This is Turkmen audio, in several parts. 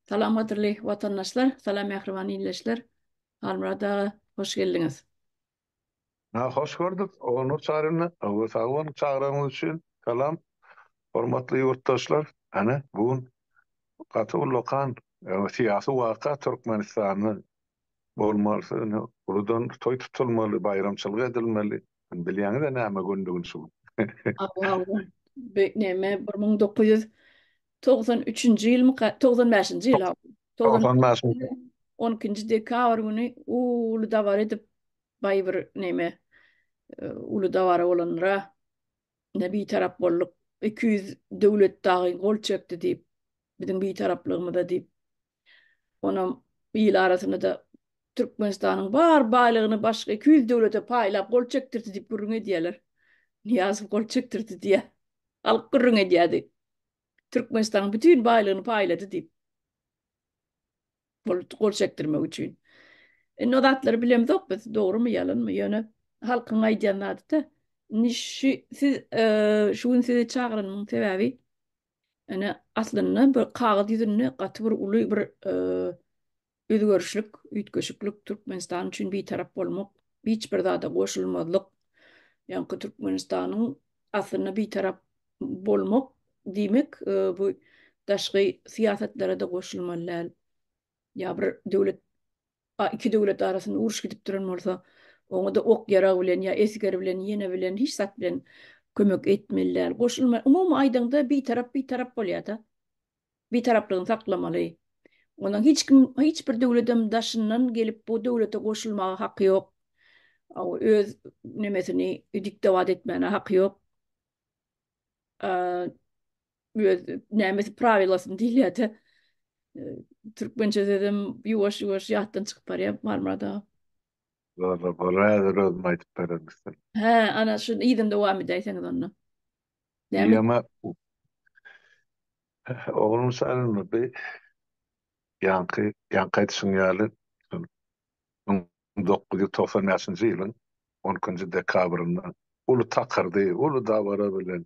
Salam gadyrly watandaşlar, salam mähriban ildeşler. Halmyrat aga, hoş geldiňiz. Ha, hoş gördük, Ogulnur Çaryýewna. Hawa, sag boluň çagyranyňyz üçin. Salam, hormatly ýurtdaşlar. Ana, bu gün gaty ullakan syýasy waka Türkmenistanda bolmalysy, ine, uludan toý tutulmaly, baýramçylyk edilmeli. Bilýäňiz-ä näme gündigini şu gün. Hawa, hawa. Be, näme, 1993-nji ýylmyka, 95-nji ýyl, hawa. 95-nji. 12-nji dekabr güni uly dabara edip, baý bir neme, uly dabara bolandyr-a. Ine, bitarap bolduk. 200 döwlet dagy gol çekdi diýip, biziň bitaraplygymyza diýip. Onam il arasynda-da Türkmenistanyň bar baýlygyny başga 200 döwlete paýlap gol çekdirdi diýip gürrüň edýärler. Nyýazow gol çekdirdi diýýär. Halk gürrüň edýärdi. Türkmenistanyň bütin baýlygyny paýlady diýip. Gol, gol çekdirmek üçin. Indi o zatlary bilemzok biz, dogrumy, ýalanmy, ýöne halkyň aýdýan zady-da. Indi şu siz e, şu gün sizi çagyranymyň sebäbi ine aslynda bir kagyz ýüzünde gaty bir uly bir e, özgerişlik, üýtgeşiklik Türkmenistan üçin bitarap bolmak, hiç bir zada goşulmazlyk. Ýaňky Türkmenistanyň aslynda bitarap bolmak diýmek e, bu daşky syýasatlara-da goşulmaly däl. Ýa bir döwlet iki döwlet arasynda uruş gidip duran bolsa, oňa-da ok-ýarag bilen ýa esger bilen, ýene bilen hiç zat bilen kömek etmeli däl. Goşulma, umumy aýdaňda bitarap bitarap bolýar-da. Bitaraplygyny saklamaly. Ondan hiç kim, hiç bir döwletem daşyndan gelip bu döwlete goşulmaga haky ýok. Öz nemesini diktowat etmäne haky ýok. Öz nämesi prawilasyny diýilýär-de. Türkmençe sözem ýuwaş-ýuwaş ýatdan çykyp barýar Halmyrat aga. Zor, zor, häzir özüm aýdyp bererin size. Hä, ana şu yzyny dowam edäýseňiz onda. Näme? Ýa oglum sen bi ýaňky ýaňky aýdyşyň ýaly 1995-nji ýylyň 12-nji dekabrynda uly takyrdy, uly dabara bilen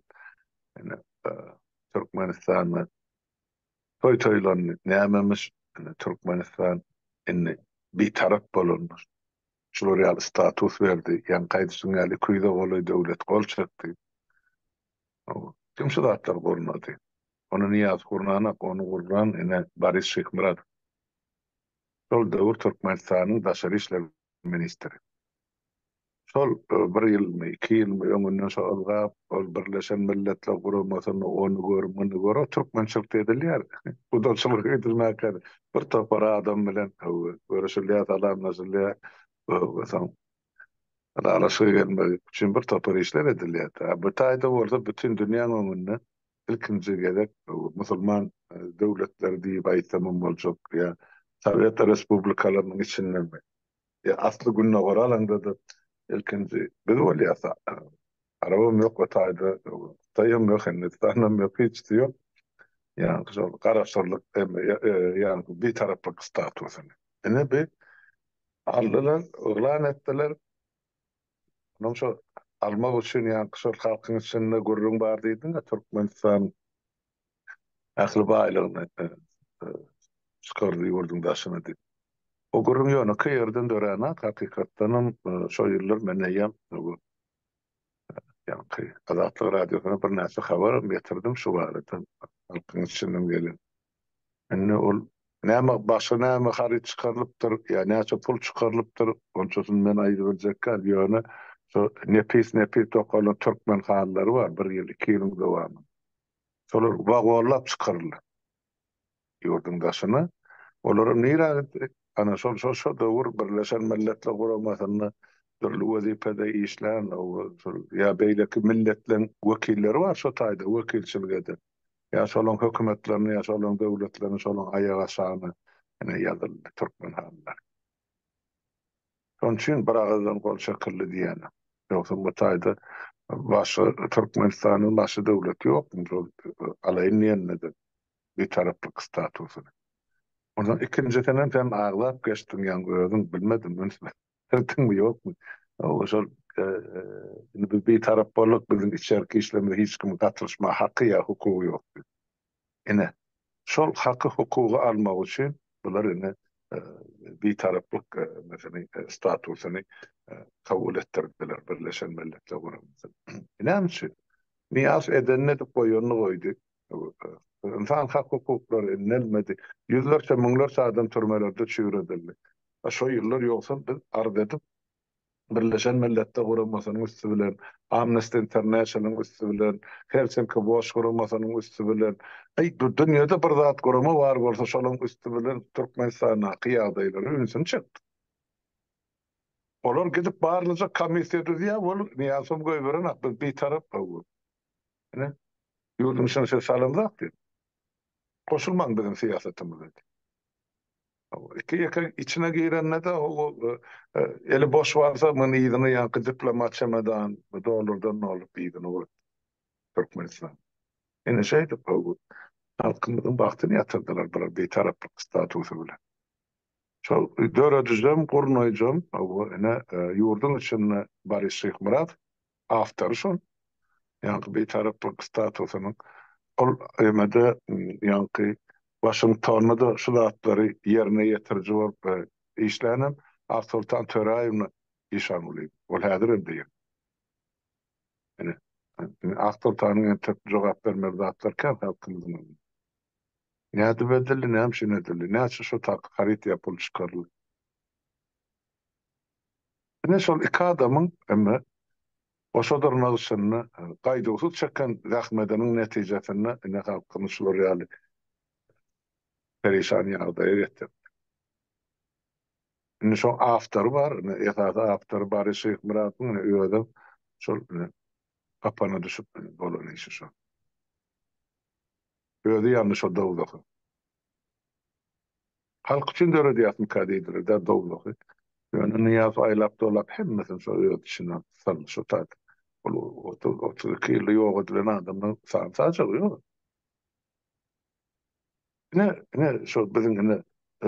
ine Türkmenistanda toý toýlandy. Nämemiş? Ine Türkmenistan indi bitarap bolanmyş. Şular ýaly status berdi. Ýaňky aýdyşyň ýaly 200-e golaý döwlet gol çekdi. Kim şu zatlary gurnady? Ony Nyýazow gurnanak, ony gurnan ine Boris Şyhmyradow. Şol döwür Türkmenistanyň daşary işler ministri. Şol bir ýylmy, iki ýylmy öňünden şo ylgap, ol Birleşen Milletler Guramasyny ony gör, muny gör, o türkmençilikde edilýär. Gudaçylyk edilmäkä bir topar adam bilen görüşilýär, salamlaşylýar. Soň ylalaşyga gelmek üçin bir topar işler edilýär. Bu taýda bolsa bütin dünýäň öňünde ilkinji gezek musulman döwletleri diýip aýtsamam boljak ýa sowet respublikalarynyň içindenmi ýa asly gündogary alaňda-da ilkinji biz bolýas. Arabam ýok o taýda, Hytaýam ýok, Hindistanam ýok, hiçisi ýok. Ýaňky şol garaşsyzlyk, ýaňky bitaraplyk statusyny. Ine bi aldylar, yglan etdiler. Onuň şo almak üçin ýaňky şol halkyň içinde gürrüň bar diýdiň-ä, Türkmenistan ähli baýlygyny çykardy ýurduň daşyna diýip. O gürrüň ýönekeý ýerden döränok, hakykatdanam şo ýyllar men eýýäm ýaňky Azatlyk Radiosyna birnäçe habaram getirdim şu barada halkyň içinden gelen. Indi ol näme başga näme haryt çykarylypdyr ýa näçe pul çykarylypdyr, onçasyny men aýdybiljek däl, ýöne şo nepis-nepis dokalan türkmen halylary bar bir ýyl, iki ýylyň dowamynda. Şolar wagonlap çykaryldy ýurduň daşyna. Olaram nirä gitdi? Ana şol şo şo döwür Birleşen Milletler Guramasynda dürli wezipede işlän şol ýa beýleki milletleň wekilleri bar şo taýda wekilçilik eden. Ýa şolaň hökümetlerini, ýa şolaň döwletlerini şolaň aýak aşagyna ine ýazyldy türkmen halylary. Şonuň üçin bir agyzdan gol çekildi diýýänem. Ýogsam bu taýda başga Türkmenistanyň başga döwleti ýokmy şol alaýyn diýende-de bitaraplyk statusyny. Onsoň ikinjisinem sen agzap geçdiň ýaňy özüň bilmedim üns Berdiňmi ýokmy? Hawa şol indi biz bitarap bolduk, biziň içerki işlerimize hiç kimiň gatylyşmaga haky ýa hukugy ýok diýip. Ine, Şol haky-hukugy almak üçin bular indi bitaraplyk mesele statusyny kabul etdirdiler Birleşen Milletler Guramasy. Näme üçin? Nyýazow edenini edip goýanyny goýdy. Ynsan hak-hukuklary indelmedi. Ýüzlerçe, müňlerçe adam türmelerde çüýredildi. Şo ýyllar ýogsam biz arz edip Birleşen Milletler Guramasynyň üsti bilen, Amnesty International-yň üsti bilen, Helsinki Watch guramasynyň üsti bilen, aý, bu dünýede bir zat gurama bar bolsa, şolaryň üsti bilen Türkmenistandaky ýagdaýlara ünsüni çekdik. Olar gidip barlyjak komissiýa düzýär, ol Nyýazowam goýberenak, biz bitarap hawa. Ine, ýurduň içine siz salamzak diýip. Goşulmaň biziň syýasatymyza diýip. Iki-ýeke içine girende-de eli boş barsa, muny yzyna ýaňky diplomat çemedan dollardan dolup yzyna ugrutdy Türkmenistan. Ine şeýdip halkymyzyň bagtyny ýatyrdylar bular bitaraplyk statusy bilen. Şol döredijem, gurnaýjam ine ýurduň içinde Boris Şyhmyradow awtory şol. Ýaňky bitaraplyk statusynyň ol emede ýaňky Waşingtonda-da şu zatlary ýerine ýetiriji bolup işlänem Aksoltan Töräýewna Işangulyýewa. Ol häzirem diýen. Ine, Aksoltanyň entek jogap bermeli zatlary kän halkymyzyň öňünde. Nädip edildi, näme üçin edildi, näçe şo taky haryt ýa pul çykaryldy. Ine şol iki adamyň emme goşa dyrnak içinde gaýduwsyz çeken zähmediniň netijesinde ine halkymyz şular ýaly perişan ýagdaýa getirdi. Indi şoň awtory bar, ine esasy awtory Bary Şyhmyradowyň ine özem şol ine gapana düşüp bolan işi şo. Özi ýandy şo dowzaha. Halk üçin döredýäsmika diýdiler-dä dowzahy. Ýöne Nyýazow aýlap-dolap hemmesini şo öz içine saldy şo taýda. Ol 30, 32 ýylda ýok edilen adamlaryň sany-sajagy ýok. Ine, ine şo biziň ine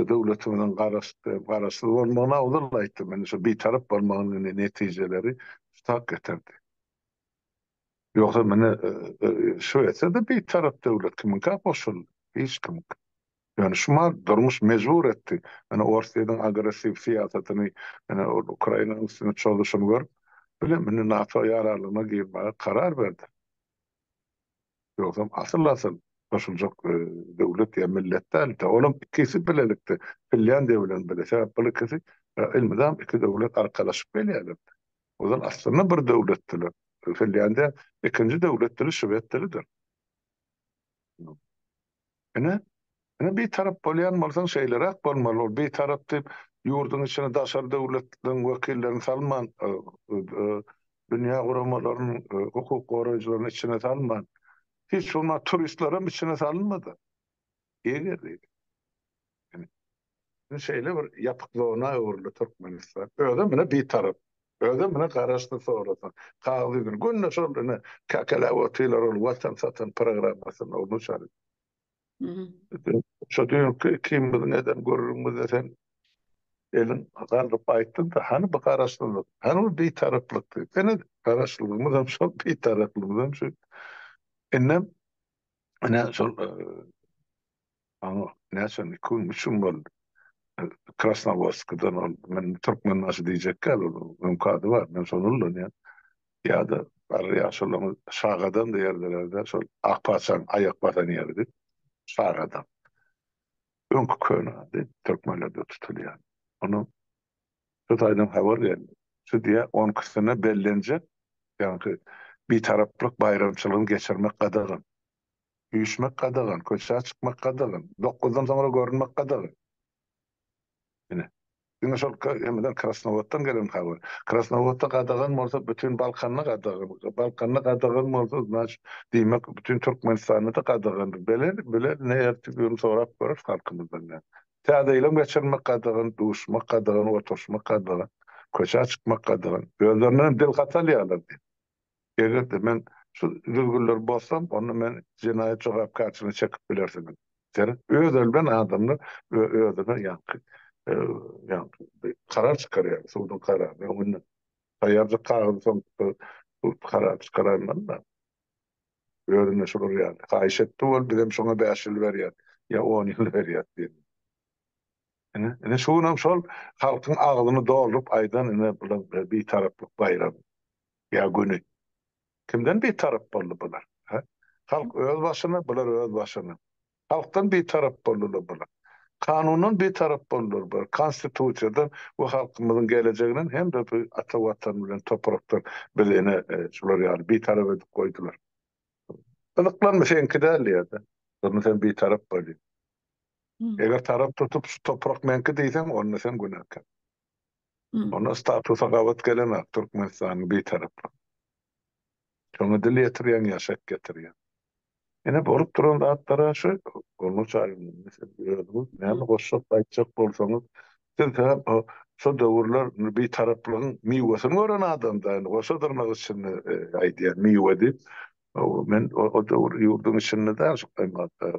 döwletimiziň garaş, garaşsyz bolmagyna ozal aýtdym, ine şo bitarap bolmagynyň ine netijeleri şu tak getirdi. Ýogsa ine Şwesiýa-da bitarap döwlet, kimiňkä goşuldy? Hiç kimiňkä. Ýöne şumat durmuş mejbur etdi. Ýöne Orsýetiň agressiw syýasatyny, ýöne ol Ukrainanyň üstüne çozuşyny görüp, bilen indi NATO ýararlygyna girmäge karar berdi. Ýogsam asyl-asyl goşuljak döwlet ýa millet däldi. Olam ikisi bilelikde, Finlýandiýa bilen bile. Sebäp bul ikisi elmydam iki döwlet arkalaşyp gelýärler. Ozal aslynda bir döwletdiler. Finlýandiýa ikinji döwlet dili şwed dilidir. Ine, ine bitarap bolýan bolsaň şeýleräk bolmaly, ol bitarap diýip ýurduň içine daşary döwletleriň wekillerini salman, dünýä guramalarynyň hukuk goraýjylaryny içine salman, hiç bolman turistlerem içine salynmady. Eger diýdi. Ine, şeýle bir ýapyk zona öwrüldi Türkmenistan. Özem ine bitarap. Özem ine garaşsyz sorasaň. Kagyz ýüzüni günde şol ine käkeläp otyrlar ol watan satan programmasyny oglan şaly. Şo düýnki ikimiziň eden gürrüňimizde sen eliň galdyryp aýtdyň-da, hany bu garaşsyzlyk, hany bu bitaraplyk diýip. Ine garaşsyzlygymyzam şol, bitaraplygymyzam şu. Indem ine şol Aňa näçe iki gün, üç gün boldy. Krasnowodskdan ol, men Türkmenbaşy diýjek däl, ol öňki ady bar, men şony ullanýan. Ýa-da garry ýaşulylarymyz Şagadam diýerdiler-de, şol Ak patyşanyň aýak basan ýeri diýip, Şagadam. Öňki köne ady türkmenlerde tutulýan. Onuň şu taýdan habar geldi. Şu diýýär, on ikisine bellenjek, ýaňky Bitaraplyk baýramçylygyny geçirmek gadagan. Üýşmek gadagan, köçä çykmak gadagan, dokuzdan soňra görünmek gadagan. Ine, diňe şol hemeden Krasnowoddan gelen habar. Krasnowodda gadagan bolsa, bütin Balkanda gadagan. Balkanda gadagan bolsa, znaçit, diýmek, bütin Türkmenistanda-da gadagandyr. Bile, bile, ne ertir birini sorap göreris halkymyzdan näme. Täze ýylam geçirmek gadagan, duşmak gadagan, oturyşmak gadagan, köçä çykmak gadagan. Özlerindenem dil hat alýarlar diýip. Eger-de men şu düzgünleri bozsam, onda men jenaýat jogapkärçiligine çekip bilersiňiz. Seret, öz eli bilen adamlar özüne ýaňky ýaňky karar çykarýar, suduň kararyny öňünden. Taýýarjyk kagyzy soň sud karar çykarandan-da. Özüne şular ýaly haýyş etdi bol, bizem şoňa bäş ýyl berýäs. Ýa on ýyl berýäs diýen. Ine, ine şu günem şol halkyň agzyny dolduryp aýdan ine bular bitaraplyk baýramy ýa güni. Kimden bitarap boldy bular? Hä? Halk öz başyna, bular öz başyna. Halkdan bitarap boldular bular. Kanundan bitarap boldular bular. Konstitusiýadan we halkymyzyň gelejeginden hem-de bu ata Watan bilen toprakdan bizi ine şular ýaly bitarap edip goýdular. Gyzyklanma seňki däl diýýär-de. Onda sen bitarap bolýaň. Eger tarap tutup şu toprak meňki diýseň onda sen günäkär. Onda statusa gabat gelenok Türkmenistanyň bitaraplygy. Şoňa dil ýetirýäň ýa şek getirýäň. Ine bolup duran zatlara şu Ogulnur Çaryýewna siz özüňiz näme goşjak aýtjak bolsaňyz siz hem şo döwürler bitaraplygyň miwesini gören adamda indi goşa dyrnak içinde aýdýan miwe diýip Men o döwür ýurduň içinde däl şu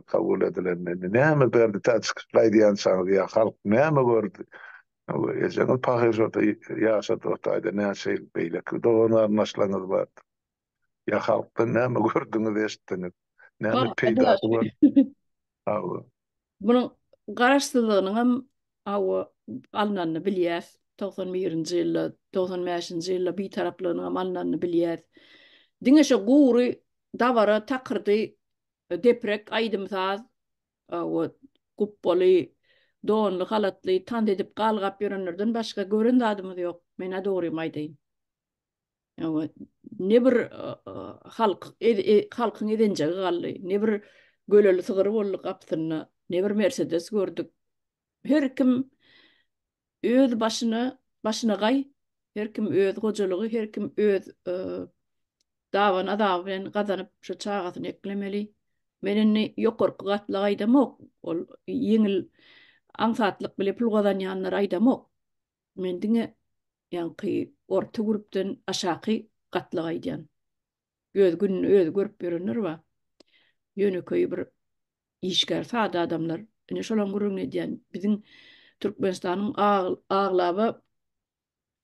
kabul edilende. Indi näme berdi tä çykyp gaýdýançaňyz ýa halk näme gördi? Ejeňiz pahyr şurada ýaşady o taýda näçe ýyl beýleki dogan-garyndaşlaryňyz bardy. Ýa halkdan näme gördüňiz, eşitdiňiz? Näme peýdasy bar? Hawa. Munuň garaşsyzlygynyňam hawa alnanyny bilýäs. 91-nji ýylda, 95-nji ýylda bitaraplygynyňam alnanyny bilýäs. Diňe şo gury dabara, takyrdy, deprek, aýdym-saz, hawa, gupbaly, donly, halatly tans edip galgap ýörenlerden başga gören zadymyz ýok. Men-ä dogrymy aýdaýyn. Ne bir halk halkyň ezenjegi galdy, ne bir göleli sygyr boldy gapysynda, ne bir Mersedes gördük. Her kim öz başyna başyna gaý, her kim öz hojalygy, her kim öz daban azaby bilen gazanyp şu çagasyny eklemeli. Men indi ýokarky gatlagy aýdamok, ol ýeňil aňsatlyk bile pul gazanýanlary aýdamok. Men diňe ýaňky orta gürpden aşaky gatlagy aýdýan. Öz gününi özi görüp ýörenler bar. Ýönekeý bir işgär, sada adamlar. Ine şolaň gürrüňini edýän. Biziň Türkmenistanyň aglaba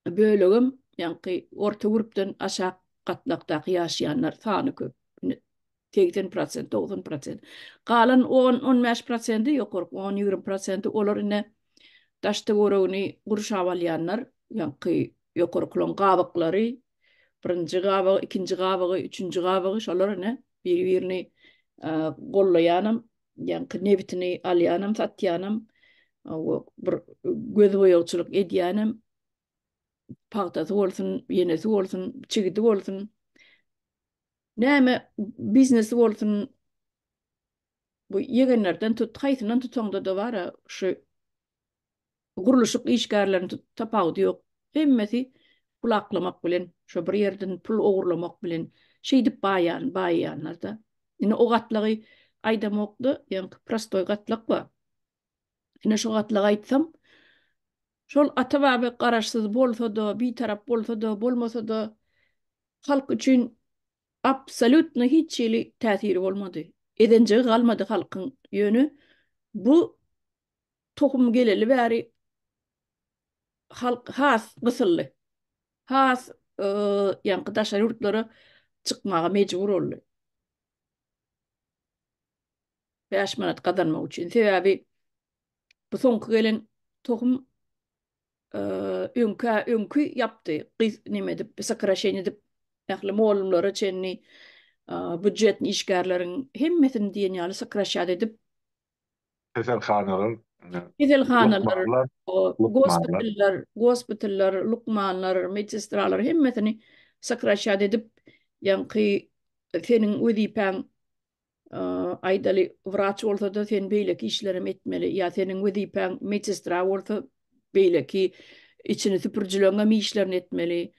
bölegem ýaňky orta gürpden aşak gatlakdaky ýaşaýanlar sany köp. Ine 80 prosent, 90 prosent. Galan 10-15 prosenti ýokarky 10-20 prosenti olar ine daş-töweregini gurşap alýanlar, ýaňky ýokarkylaryň gabyklary, birinji gabygy, ikinji gabygy, üçünji gabygy, şolar ine biri-birini gollaýanam, ýaňky nebitini alýanam, satýanam, bir gözboýagçylyk edýänem, pagtasy bolsun, ýenesi bolsun, çigidi bolsun, näme biznesi bolsun, Bu ýegenlerden tut, haýsyndan tutaňda-da bar-a şu gurluşyk işgärlerini tut, tapawudy ýok. Hemmesi pul aklamak bilen, şo bir ýerden pul ogurlamak bilen şeýdip baýan, baýaýanlar-da. Indi o gatlagy aýdamok-da, ýaňky prostoý gatlak bar. Ine şo gatlagy aýtsam, şol ata-baba garaşsyz bolsa-da, bitarap bolsa-da, bolmasa-da halk üçin Absolýutno hiç hili täsiri bolmady. Ezenjegi galmady halkyň. Ýöne bu tohum geleli bäri halk has gysyldy. Has ýaňky daşary ýurtlara çykmaga mejbur boldy. 5 manat gazanmak üçin. Sebäbi bu soňky gelen tohum öňkä öňki ýapdy gyz neme edip sokraşeniýe edip ähli mollumlara çenli býujetni işgärleriň hemmesini diýen ýaly sokraşat edip keselhanalar keselhanalar gospitallar gospitallar lukmanlar medsestralar hemmesini sokraşat edip ýaňky seniň wezipäň Aýdaly, wraç bolsa-da sen beýleki işlerem etmeli, ýa seniň wezipäň medsestra bolsa beýleki içini süpürijileňem işlerini etmeli.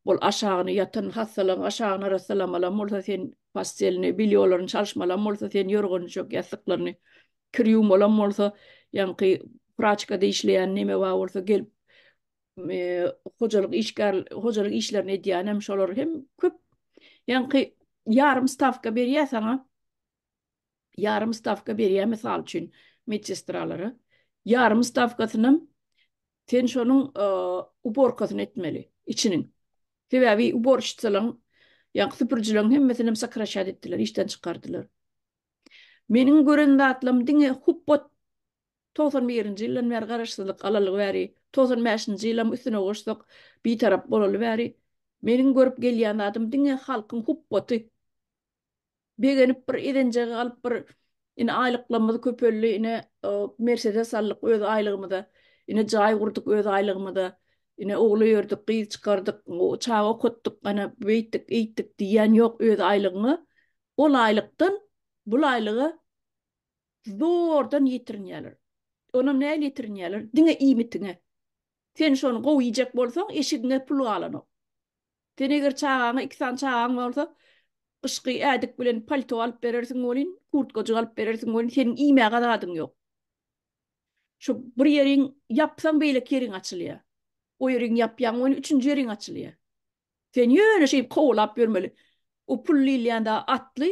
Ol aşagyny ýatan hassalaryň aşagyny arassalamalam bolsa sen postelini, belýolaryny çalyşmalam bolsa sen ýorgan-düşek ýassyklaryny kir ýuwmalam bolsa, ýaňky praçkada işleýän neme bar bolsa gelip hojalyk işgär hojalyk işlerini edýänem şolar hem köp ýaňky ýarym stawka berýär saňa ýarym stawka berýär mysal üçin medsestralara ýarym stawkasynam sen şonuň uborkasyny etmeli içiniň sebäbi uborşitsalaryň ýaňky süpürijileriň hemmesinem sokraşat etdiler işden çykardylar. Meniň gören zatlarym diňe hupbat 91-nji ýyldan bäri garaşsyzlyk alaly bäri, 95-nji ýylam üstüne goşsak bitarap bolaly bäri meniň görüp gelýän zadym diňe halkyň hupbaty. Begenip bir ezenjegi alyp bir ine aýlyklarymyz köpeldi, ine Mersedes aldyk öz aýlygymyza, ine jaý gurduk öz aýlygymyza, ine ogul öýerdik, gyz çykardyk, çaga okatdyk, ana beýtdik, eýtdik diýýän ýok öz aýlygyňa. Ol aýlykdan bul aýlyga zordan ýetirinýärler. Onam nähili ýetirinýärler? Diňe iýmitiňe. Sen şony gowy iýjek bolsaň, eşigiňe pul galanok. Sen eger çagaňa iki sany çagaň bolsa, gyşky ädik bilen palto alyp berersiň welin, kurtkajyk alyp berersiň welin, seniň iýmäge zadyň ýok. Şu bir ýeriň ýapsaň beýleki ýeriň açylýar. O ýeriň ýapýaň welin üçünji ýeriň açylýar. Sen ýöne şeýdip kowalap ýörmeli. O pul diýilýän zat atly,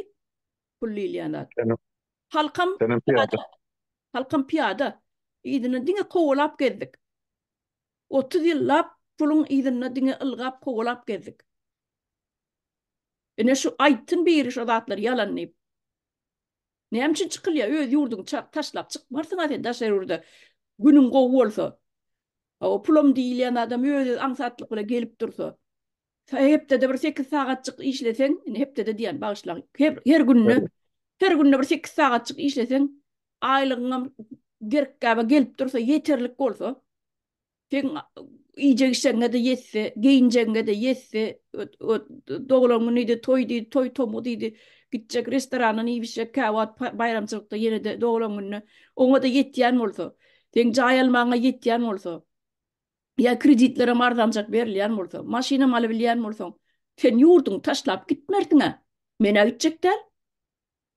pul diýilýän zat. Halkam pyýada. Halkam pyýada. Yzyndan diňe kowalap gezdik. 30 ýyllap puluň yzynda diňe ylgap kowalap gezdik. Ine şu aýtsyn biri şo zatlar ýalan diýip. Näme üçin çykylýar? Öz ýurduňy taşlap çykmarsyň-a sen daşary ýurda. Günüň gowy bolsa. O pulam diýilýän adam öz-öz aňsatlyk bilen gelip dursa. Hepdede bir 8 sagatjyk işleseň, indi hepdede diýen bagyşlaň. Her, her günde her günde bir 8 sagatjyk işleseň, aýlygyňam gerkgäbe gelip dursa, ýeterlik bolsa, seň iýjek-içjegiňe-de ýetse, geýinjegiňe-de ýetse, doglan gün diýdi, toý diýdi, toý tomus diýdi, gitjek restorandan iýip-içjek käwagt baýramçylykda ýene-de doglan günde oňa-da ýetýän bolsa, seň jaý almagyňa ýetýän bolsa, ýa kreditlerem arzanjak berilýän bolsa, maşynam alybilýän bolsaň, sen ýurduňy taşlap gitmersiň-ä. Men-ä gitjek däl.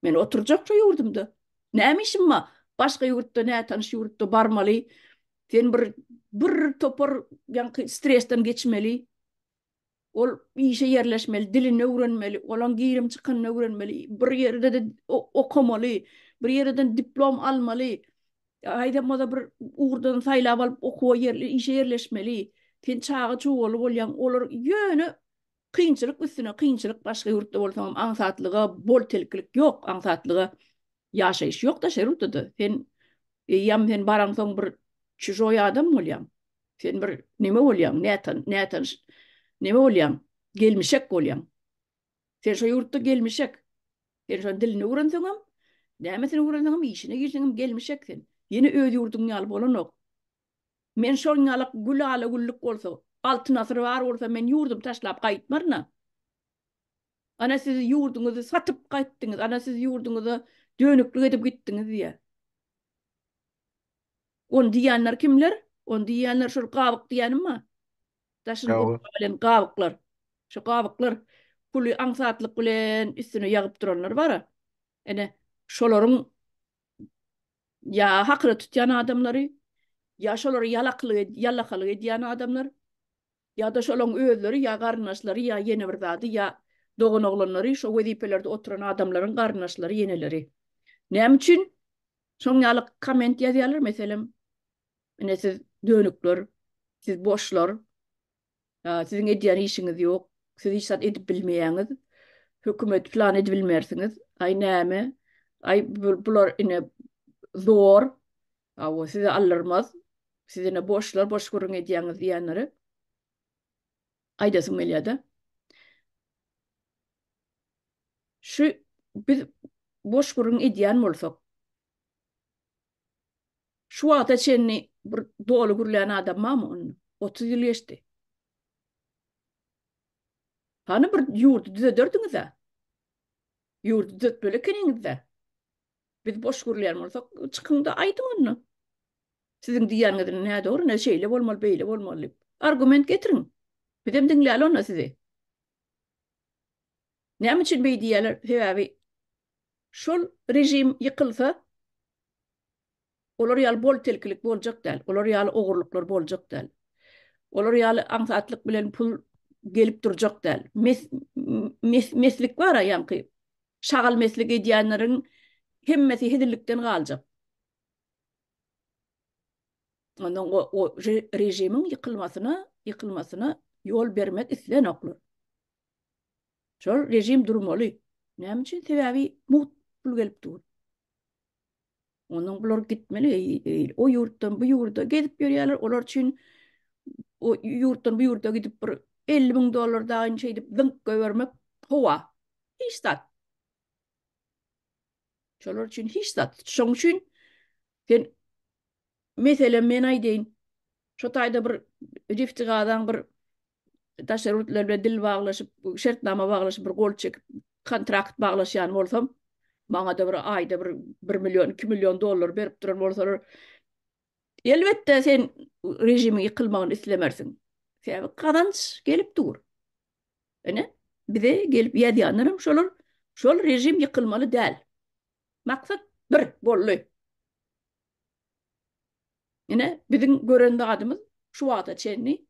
Men oturjak şu ýurdumda. Näme işim bar? Başga ýurtda, nätanyş ýurtda barmaly. Sen bir bir topar ýaňky stresden geçmeli. Ol işe ýerleşmeli, dilini öwrenmeli, olaň girim çykanyny öwrenmeli, bir ýerde-de okamaly, bir ýerden diplom almaly. Haýsam bolsa bir ugurdan saýlap alyp okuwa ýerli işe ýerleşmeli. Sen çaga çugaly bolýaň, olar ýöne kynçylyk üstüne kynçylyk başga ýurtda bolsaňam aňsatlyga bol-telkilik ýok, aňsatlyga ýaşaýyş ýok daşary ýurtda-da. Sen eýýäm sen baraňsoň bir çužoý adam bolýaň. Sen bir neme bolýaň, nätan, nätanyş neme bolýaň, gelmişek bolýaň. Sen şo ýurtda gelmişek. Sen şonuň dilini öwrenseňem, nämesini öwrenseňem, işine girseňem gelmişek sen. Ýene öz ýurduň ýaly bolanok. Men şoň ýaly gülala-güllük bolsa, Altyn asyr bar bolsa men ýurdumy taşlap gaýtmaryn-a. Ana siz ýurduňyzy satyp gaýtdyňyz, ana siz ýurduňyza dönüklik edip gitdiňiz diýýär. Ony diýýänler kimler? Ony diýýänler şol gabyk diýýänim bar. Daşyny gurşap bilen gabyklar. Şu gabyklar puly aňsatlyk bilen üstüne ýagyp duranlar bar-a. Ene şolaryň ýa hakyna tutýan adamlary, ýa şolara ýalaklyk ýallakalyk edýän adamlar, ýa-da şolaryň özleri ýa garyndaşlary ýa ýene bir zady ýa doganoglanlary şo wezipelerde oturan adamlaryň garyndaşlary ýeneleri. Näme üçin şoň ýaly komment ýazýarlar meselem ine siz dönükler, siz boşlar, Siziň edýän işiňiz ýok. Siz hiç zat edip bilmeýäňiz. Hökümet plan edibilmersiňiz. Aý näme? Aý bular ine zor. Hawa sizi aldyrmaz. Siz ine boşlar, boş gürrüň edýäňiz diýenlere aýdasym gelýär-de. Şu biz boş gürrüň edýän bolsak, Şu wagta çenli bir doly gürlän adam barmy onda? 30 ýyl geçdi. Hany bir ýurdy düzederdiňiz-ä? Ýurdy düzetmeli ekeniňiz-dä. Biz boş gürleýän bolsak, çykyň-da aýdyň onda. Siziň diýýäniňiz nädogry, ne şeýle bolmaly, beýle bolmaly diýip. Argument getiriň. Bizem diňläli onda sizi. Näme üçin beý diýýärler? Sebäbi şol režim ýykylsa, Olar ýaly bol-telkilik boljak däl. Olar ýaly ogurlyklar boljak däl. Olar ýaly aňsatlyk bilen pul gelip durjak däl. Mes, mes, meslik bar-a ýaňky. Şagal meslik edýänleriň hemmesi hezillikden galjak. Ondan o, o režimiň ýykylmasyna, ýykylmasyna ýol bermek islenoklar. Şol režim durmaly. Näme üçin? Sebäbi mugt pul gelip dur. Ondan bular gitmeli, o ýurtdan bu ýurda gezip ýörýärler. Olar üçin o ýurtdan bu ýurda gidip bir 50 müň dollar dagyny şeýdip zyňk goýbermek howa. Hiç zat. Şolar üçin hiç zat. Şoň üçin sen meselem men aýdaýyn. Şo taýda bir Neftigazaň bir daşary ýurtlar bilen dil baglaşyp, şertnama baglaşyp bir gol çekip kontrakt baglaşýan bolsam, maňa-da bir aýda bir 1 million, 2 million dollar berip duran bolsalar, elbetde sen režimiň ýykylmagyny islemersiň. Sebäbi gazanç gelip dur. Ine, bize gelip ýazýanlar hem şolar, şol režim ýykylmaly däl. Maksat bir boldy. Ine, biziň gören zadymyz şu wagta çenli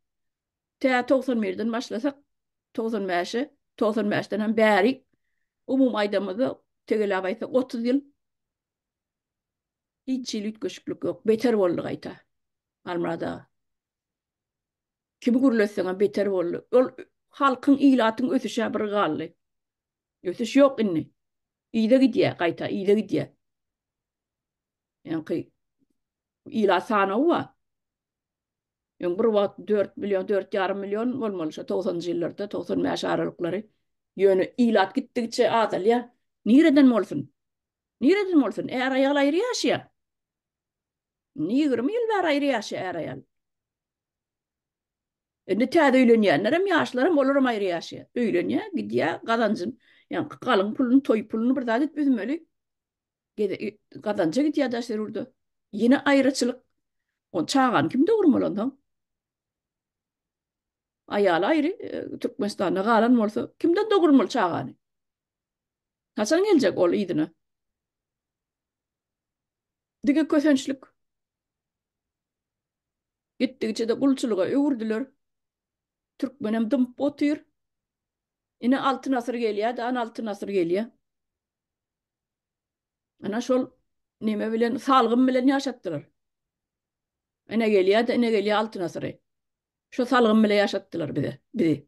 tä 91-den başlasak, 95-e, 95-den hem bärik, umumy aýdamyzda, tegeläp aýtsak, 30 ýyl hiç hili üýtgeşiklik ýok. Beter boldy gaýta. Halmyrat aga. Kimi gürletseňem beter boldy. Ol halkyň, ilatyň ösüşä bir galdy. Ösüş ýok indi. Yza gidýär, gaýta yza gidýär. Ýaňky ilat sanawy bar. Öň bir wagt 4 million, 4,5 million bolmaly şo 90-njy ýyllarda, 95 aralyklary. Ýöne ilat gitdigiçe azalýar. Nireden bolsun? Nireden bolsun? Är-aýal aýry ýaşaýar. Indi 20 ýyl bäri aýry ýaşaýar är-aýal. Indi täze öýlenýänlerem, ýaşlaram, olaram aýry ýaşaýar. Öýlenýär, gidýär, gazanjyn, ýaňky galyň puluny, toý puluny bir zat edip üzmeli. Gazanja gidýär daşary ýurda. Ýene aýraçylyk. On çagany kim dogurmaly onsoň? Aýaly aýry, e, Türkmenistanda galan bolsa, kimden dogurmaly çagany? Haçan geljek ol yzyna? Diňe kösençlik. Gitdigiçe-de gulçulyga öwürdiler. Türkmenem dymyp otyr. Ine Altyn asyr gelýär-de, ana Altyn asyr gelýär. Ana şol neme bilen, salgym bilen ýaşatdylar. Ine gelýär-de, ine gelýär Altyn asyry. Şo salgym bile ýaşatdylar bize, bizi.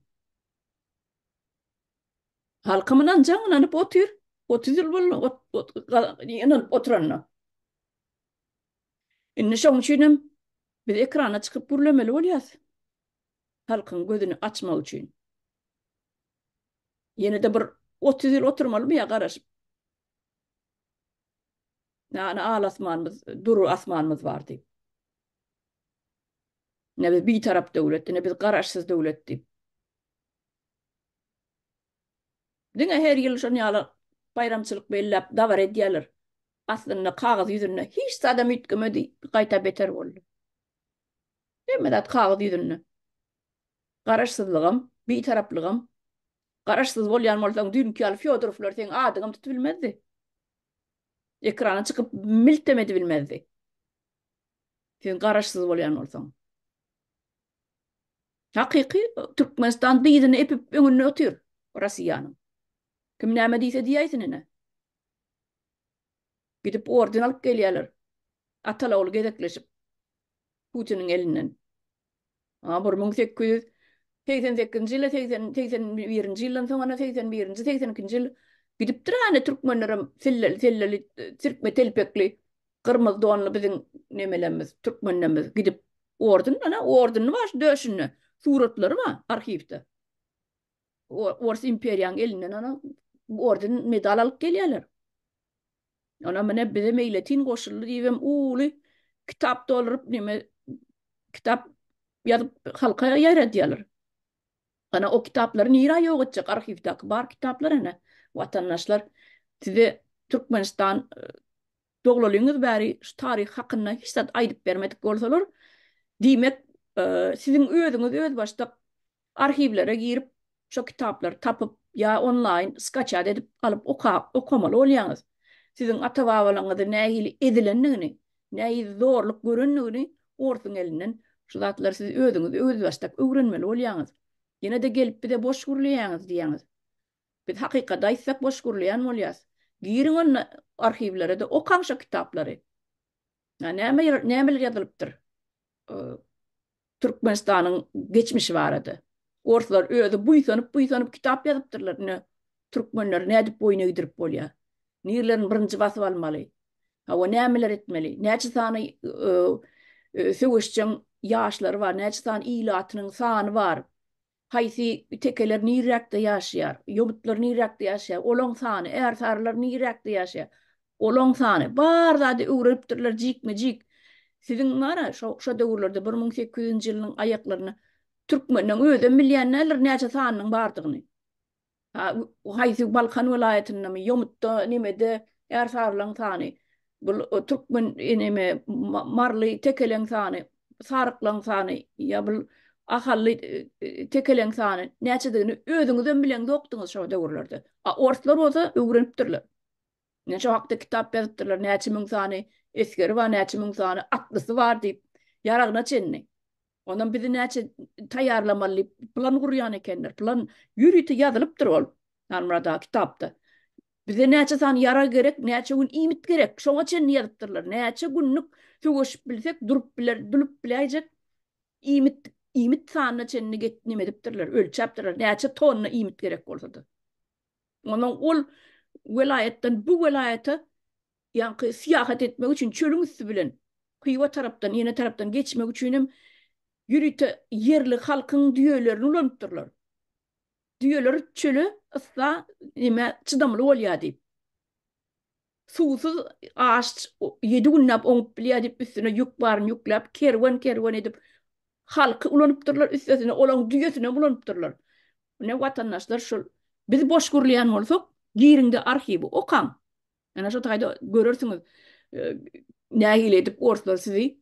Halkym ynanjaň ynanyp otyr. 30 ýyl boldy ynanyp oturanyna. Indi şoň üçin hem biz ekrana çykyp gürlemeli bolýas. Halkyň gözüni açmak üçin. Ýene-de bir 30 ýyl oturmalymy ýa garaşyp? Ýani al asmanymyz, dury asmanymyz bar diýip. Ne biz bitarap döwlet, ne biz garaşsyz döwlet diýip. Diňe her ýyl şon ýaly baýramçylyk belläp dabara edýärler. Aslynda kagyz ýüzünde hiç zadam üýtgemedi, gaýta beter boldy. Hemme zat kagyz ýüzünde. Garaşsyzlygam, bitaraplygam. Garaşsyz bolýan bolsaň düýnki ýaly Fýodorowlar seň adyňam tutup bilmezdi. Ekrana çykyp miltem edibilmezdi. Sen garaşsyz bolýan bolsaň. Hakyky Türkmenistan dyzyny epip öňünde otyr Rossiýanyň. Kim näme diýse diýäýsin ine. Gidip orden alyp gelýärler. Ataly-ogly gezekleşip Putiniň elinden. A 1888-nji ýylda, 81-nji ýyldan soň ana 81-nji, 82-nji ýyl gidipdir ana türkmenlerem selleli, selleli, sirkme telpekli, gyrmyzy donly biziň nemelerimiz, türkmenlerimiz gidip orden ana ordeni bar şu döşünde, suratlary bar arhiwde. Ors imperiýanyň elinden ana orden medal alyp gelýärler. Ona mine bize meýletin goşuldy diýibem uly kitap dolduryp neme kitap ýazyp halka ýaýradýarlar. Ana o kitaplary nirä ýok etjek arhiwdäki bar kitaplar ene watandaşlar size Türkmenistan e, doglalyňyz bäri şu taryh hakynda hiç zat aýdyp bermedik bolsalar diýmek e, siziň özüňiz özbaşdak arhiwlere girip şo kitaplary tapyp ýa onlaýn skaçat edip alyp okap okamaly bolýaňyz. Siziň ata-babalaryňyzy nähili ezilendigini, nähili zorluk görendigini orsuň elinden şu zatlary siz özüňiz özbaşdak öwrenmeli bolýaňyz. Ýene-de gelip bize boş gürleýäňiz diýýäňiz. Biz hakykaty aýtsak boş gürleýän bolýas. Giriň onda arhiwlere-de okaň şo kitaplary. Näme nämeler ýazylypdyr? Türkmenistanyň geçmişi barada. Orslar özi buýsanyp-buýsanyp kitap ýazypdyrlar, ine, türkmenleri nädip boýun egdirip bolýar? Nirelerini birinji basyp almaly? Hawa, nämeler etmeli? Näçe sany söweşjeň ýaşlary bar, näçe sany ilatynyň sany bar? Haýsy tekeler niräkde ýaşaýar? Ýomutlar niräkde ýaşaýar? Olaň sany, ärsarylar niräkde ýaşaýar? Olaň sany. Bar zady öwrenipdirler jikme-jik. Siziň bar-a, şo şo döwürlerde 1800-nji ýylyň aýaklarynda türkmenleň özem bilýän däldir näçe sanynyň bardygyny. Ha, haýsy Balkan welaýatyndamy, Ýomutda, nemede ärsarylaň sany, bul türkmen neme maryly tekeleň sany, saryklaň sany ýa bul ahally tekeleň sany näçedigini özüňizem bileňzokdyňyz şo döwürlerde. A orslar bolsa öwrenipdirler. Ine şo hakda kitap ýazypdyrlar, näçe müň sany esgeri bar, näçe müň sany atlysy bar diýip, ýaragyna çenli. Ondan bizi näçe taýýarlamaly diýip plan gurýan ekenler. Plan ýörite ýazylypdyr ol Halmyrat aga kitapda. Bize näçe sany ýarag gerek, näçe gün iýmit gerek, şoňa çenli ýazypdyrlar. Näçe günlük söweşip bilsek, durup biler, durup biläýjek iýmit, iýmit sanyna çenli get neme edipdirler, ölçäpdirler. Näçe tonna iýmit gerek bolsa-da. Ondan ol welaýatdan bu welaýata ýaňky syýahat etmek üçin çölüň üsti bilen Hywa tarapdan, ýene tarapdan geçmek üçin hem ýörite ýerli halkyň düýelerini ulanypdyrlar. Düýeler çöle, yssa, nämä çydamly bolýar diýip. Suwsuz aç ýedi günläp oňup bilýär diýip üstüne ýük baryny ýükläp kerwen-kerwen edip halky ulanypdyrlar, üstesine olaň düýesinem ulanypdyrlar. Ine watandaşlar şol biz boş gürleýän bolsak giriňde arhiwi okaň. Ene şo taýda görersiňiz nähili edip orslar sizi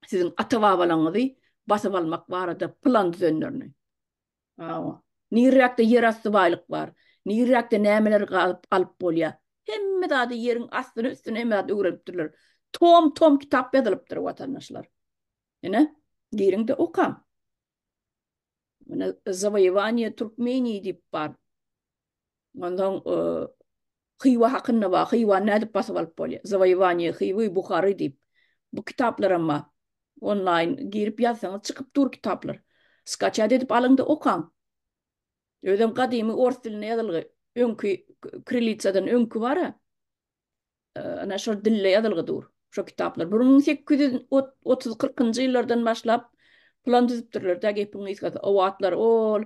siziň ata-babalaryňyzy basyp almak barada plan düzenlerini. Hawa. Nirräkde ýerasty baýlyk bar, nirräkde nämeler gazyp alyp bolýar. Hemme zady ýeriň astyny üstüne hemme zady öwrenipdirler. Tom-tom kitap ýazylypdyr watandaşlar. Ine, giriň-de okaň. Ine, Zawoýewaniýe Türkmeniýi diýip bar. Ondan Hywa hakynda bar. Hywany nädip basyp alyp bolýar? Zawoýewaniýe Hywy, Buhary diýip. Bu kitaplaram bar. Onlaýn girip ýazsaňyz çykyp dur kitaplar. Skaçat edip alyň-da okaň. Özem gadymy ors dilinde ýazylgy. Öňki kirilitsadan öňki bar-a. Ana şol dilde ýazylgy dur. Şo kitaplar. 1830 40-njy ýyllardan başlap plan düzüpdirler-dä gepiň gysgasy. O wagtlar ol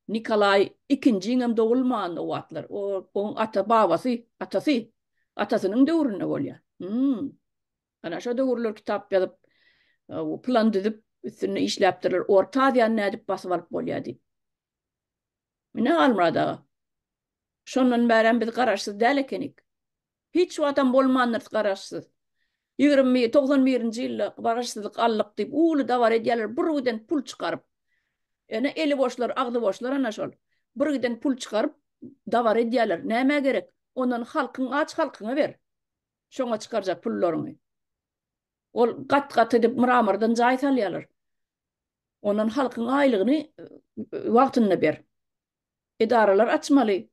Nikolaý ikinjiňem dogulmandy o wagtlar. O oň ata babasy, atasy, atasynyň döwründe bolýar. Hmm. Ana şo döwürler kitap ýazyp, plan düzüp üstünde işläpdirler. Orta Aziýany nädip basyp alyp bolýar diýip. Ine Halmyrat aga. Şondan bärem biz garaşsyz däl ekenik. Hiç wagtam bolmandyrys garaşsyz. 21, 91-nji ýylda garaşsyzlyk aldyk diýip uly dabara edýärler bir giden pul çykaryp. Ene eli boşlar, agzy boşlar ana şol. Bir giden pul çykaryp dabara edýärler. Nämä gerek? Ondan halkyň aç halkyňa ber. Şoňa çykarjak pullaryňy. Ol gat-gat edip mramordan jaý salýarlar. Ondan halkyň aýlygyny wagtynda ber. Edaralar açmaly.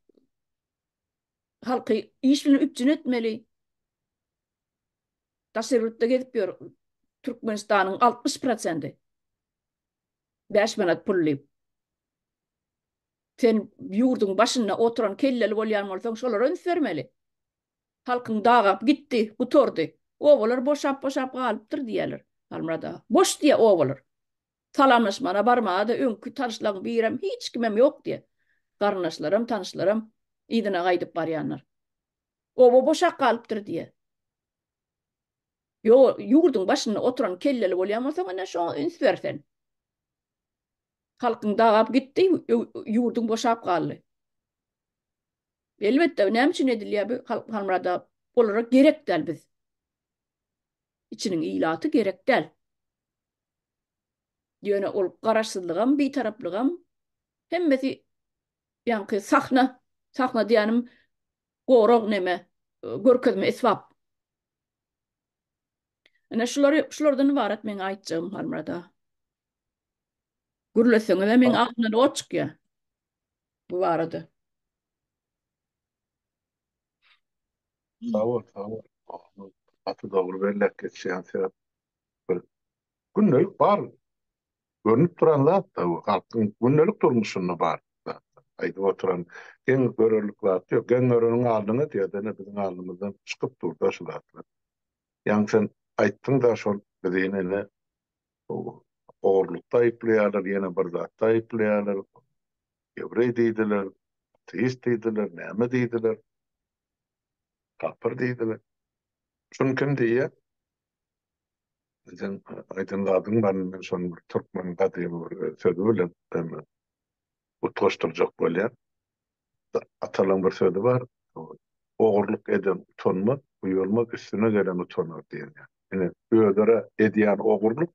Halky iş bilen üpjün etmeli. Daşary ýurtda gezip ýör. Türkmenistanyň 60 prosendi. 5 manat pul diýip. Sen ýurduň başynda oturan kelleli bolýan bolsaň, şolara üns bermeli. Halkyň dagap gitdi, gutardy. Obalar boşap-boşap galypdyr diýýärler. Halmyrat aga. Boş diýýär obalar. Salamlaşmana barmaga-da öňki tanyşlaryň birem, hiç kimem ýok diýýär. Garyndaşlaram, tanyşlaram yzyna gaýdyp barýanlar. Oba boşap galypdyr diýýär. Ýo, ýurduň başynda oturan kelleli bolýan bolsaň, ine şoňa üns ber sen. Halkyň dagap gitdi, ýurduň boşap galdy. Elbetde, näme üçin edilýär bu Halmyrat aga? Olara gerek däl biz. Içiniň ilaty gerek däl. Ýöne ol garaşsyzlygam, bitaraplygam hemmesi ýaňky sahna, sahna diýýänim gorag neme, görkezme esbap. Ine şulary, şulardan ybarat meň aýtjagym Halmyrat aga. Gürleseňizem meň agzymdan ot çykýar. Bu barada. Sag bol, sag bol. Gaty dogry belläp geçýän sebäp bir gündelik bar. Görnüp duran zat da bu. Halkyň gündelik durmuşynda bar zat. Aýdyp oturan geň görerlik zat ýok. Geň göreniň alnyňa diýýär, ine biziň alnymyzdan çykyp dur-da şu zatlar. Ýaňy sen aýtdyň-da şol bizi ine ogurlykda aýyplaýarlar, ýene bir zatda aýyplaýarlar, ýewreý diýdiler, ateist diýdiler, näme diýdiler, kapyr diýdiler. Şuny kim diýýär? Sen aýdan zadyň bar, men şony bir türkmeniň gadymy bir sözi bilen utgaşdyrjak bolýan. Atalaň bir sözi bar, Ogurlyk eden utanmaz, uýalmaz, üstüne gelen utanar diýen ýaly. Ine, özara edýän ogurlyk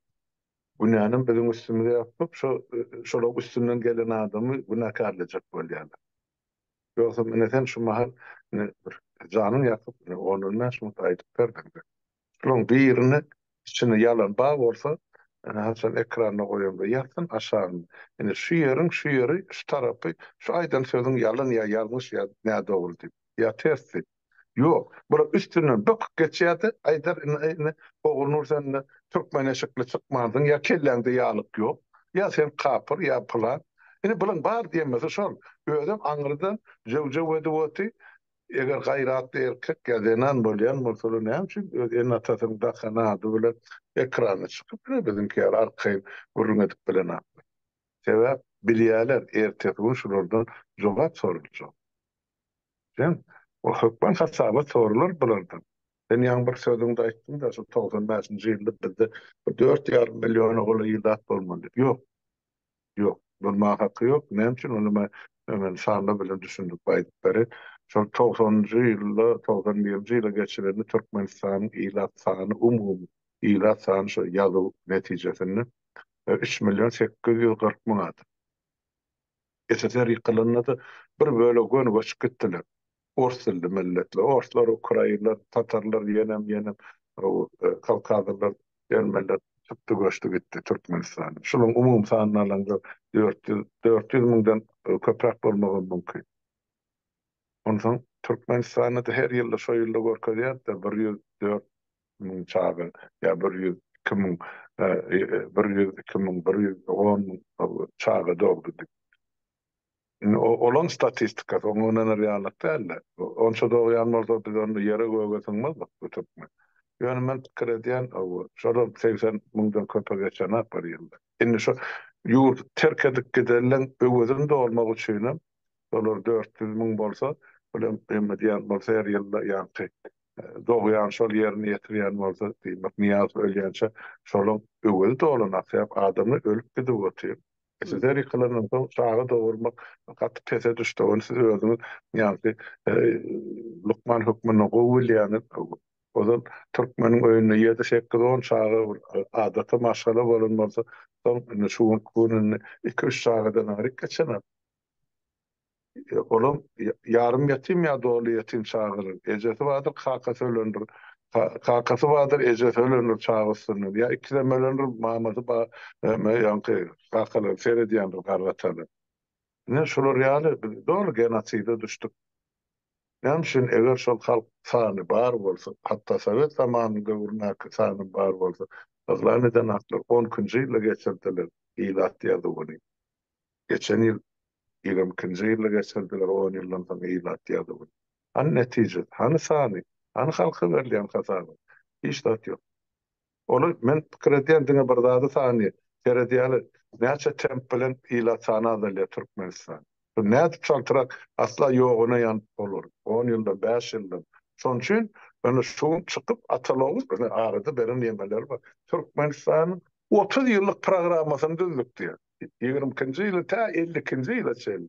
günänem biziň üstümize ýapyp, şo şolaň üstünden gelen adamy günäkärlejek bolýarlar. Ýogsam ine sen şu mahal ine bir janyň ýakyp ine on-on bäş minut aýdyp berdiň. Şulaň birini içinde ýalan bar bolsa, ine haçan ekranda goýaňda ýazsyn aşagyna. Ine şu ýeriň şu ýeri şu tarapy şu aýdan sözüň ýalan ýa ýalňyş ýa nädogry diýip, ýa ters diýip. Ýok, bular üstünden böküp geçýärde aýdar ine ine Ogulnur sen ine türkmen eşikli çykmansyň ýa kelläňde ýalyk ýok, ýa sen kapyr ýa pylan. Ine bulaň bar diýemesi şol. Özem aňrydan jöw-jöw edip oty, Eger gaýratly erkek ýa zenan bolýan bolsalar näme üçin öz ene-atasynyň dakan ady bilen ekrana çykyp ine biziňki ýaly arkaýyn gürrüň edip bilenaklar. Sebäp bilýäler ertesi gün şulardan jogap soraljak. Sen o hökman hasabat soralar bulardan. Sen ýaňy bir sözüňde aýtdyňda şu 95-nji ýylda bizde bir 4,5 milliona golaý ilat bolmaly diýip. Ýok. Ýok, bolmaga haky ýok. Näme üçin ony men men sanlar bilen düşündirip aýdyp bereýin. Şol togsanynjy ýylda, 91-nji ýyla geçilende Türkmenistanyň ilat sany, umumy ilat sany şo ýazuw netijesinde 3 million 840 müň adam. SSR ýykylanda-da bir bölegi göni göçüp gitdiler. Ors dilli milletler, orslar, ukrainler, tatarlar, ýenem, ýenem kawkazlylar, ermeniler çykdy göçdi gitdi Türkmenistana. Şularyň umumy sanyny alaňda 400, 400 müňden köpräk bolmagam mümkin. Onsoň Türkmenistanda-da her ýylda şo ýylda görkezýär-de 104 müň çaga ýa 102 müň, 102 müň, 110 müň çaga dogdy diýip. Indi olaň statistikasy oňa ynanar ýalyk däldi. Onça dogýan bolsa biz onda ýere göge sygmazdyk bu türkmen. Ýöne men pikir edýän şolam 80 müňden köpe geçenak bir ýylda. Indi şo ýurdy terk edip gidenleň öwezini dolmak üçinem şolar 400 müň bolsa, bulam emme diýen bolsa her ýylda ýaňky dogýan şol ýerine ýetirýän bolsa diýmek Nyýazow ölýänçä şolaň öwezi dolanak sebäp adamlar ölüp gidip otyr. SSR ýykylandan soň çaga dogurmak gaty pese düşdi. Ony siz özüňiz ýaňky lukman hökmünde gowy bilýäňiz. Ozal türkmeniň öýünde ýedi, sekiz, on çaga bir adaty maşgala bolan bolsa, soň indi şu günki gün indi iki-üç çagadan aňryk geçenok. Olam ýarym ýetim ýa doly ýetim çagalar. Ejesi bardyr, kakasy ölendir. Kakasy bardyr, ejesi ölendir çaga üstünden. Ýa ikisem ölendir, mamasy bar, ýaňky kakalary seredýändir garry atalar. Ine şular ýaly biz doly genoside düşdük. Näme üçin eger şol halk sany bar bolsa, hatda sowet zamanynyň döwründäki sany bar bolsa, yglan eden haklar on ikinji ýylda geçirdiler ilat ýazuwyny. Geçen ýyl 22-nji ýylda geçirdiler, on ýyldan soň ilat ýazuwy. Hany netijesi, hany sany, hany halka berilýän hasabat? Hiç zat ýok. Olar, men pikir edýän, diňe bir zady sany seredýärler, näçe temp bilen ilat sany azalýar Türkmenistanda. Bu nädip çaltrak asla ýoguna ýanyp bolar, on ýyldan, bäş ýyldan. Şonuň üçin ýöne şu gün çykyp Ataloguz, arada beren ýemeleri bar. Türkmenistanyň 30 ýyllyk programmasyny düzdük diýýär. 22-nji ýyly tä 52-nji ýyla çenli.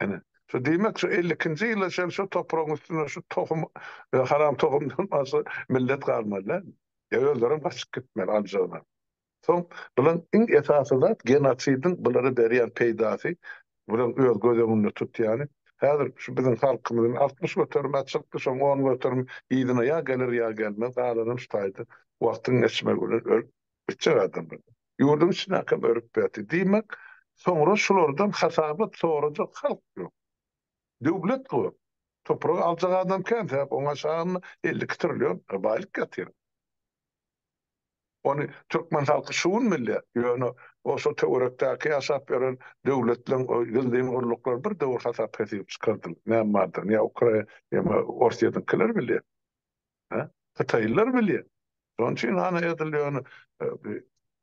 Ine, şu diýmek şu 52-nji ýyla çenli şu topragyň üstünde şu tohum, e, haram tohumdan başga millet galmaly däl. Ýa özlerem gaçyp gitmeli aljagyna. Soň bulan iň esasy zat genosidiň bulara berýän peýdasy, bulan öz göz öňünde tutýany. Häzir şu biziň halkymyzyň 60 göterimi çykdy, şoň 10 göterimi yzyna ýa geler ýa gelmez, galanam şu taýda wagtyň geçmegi bilen ölüp gitjek adamlar. Ýurduň içindäkem örüp ýatyr. Diýmek, soňra şulardan hasabat sorajak halk ýok. Döwlet ýok. Topragy aljak adam kän, sebäp oň aşagynda 52 trillion baýlyk ýatyr. Ony türkmen halky şu gün bilýär. Ýöne o şo töwerekdäki ýaşap ýören döwletleň o gizlin gulluklary bir döwür hasap-hesip çykardylar. Näme bardygyny ýa Ukraina, ýa Orsýetiňkiler bilýär. Hä? Hytaýlylar bilýär. Şonuň üçin hany edil ýöne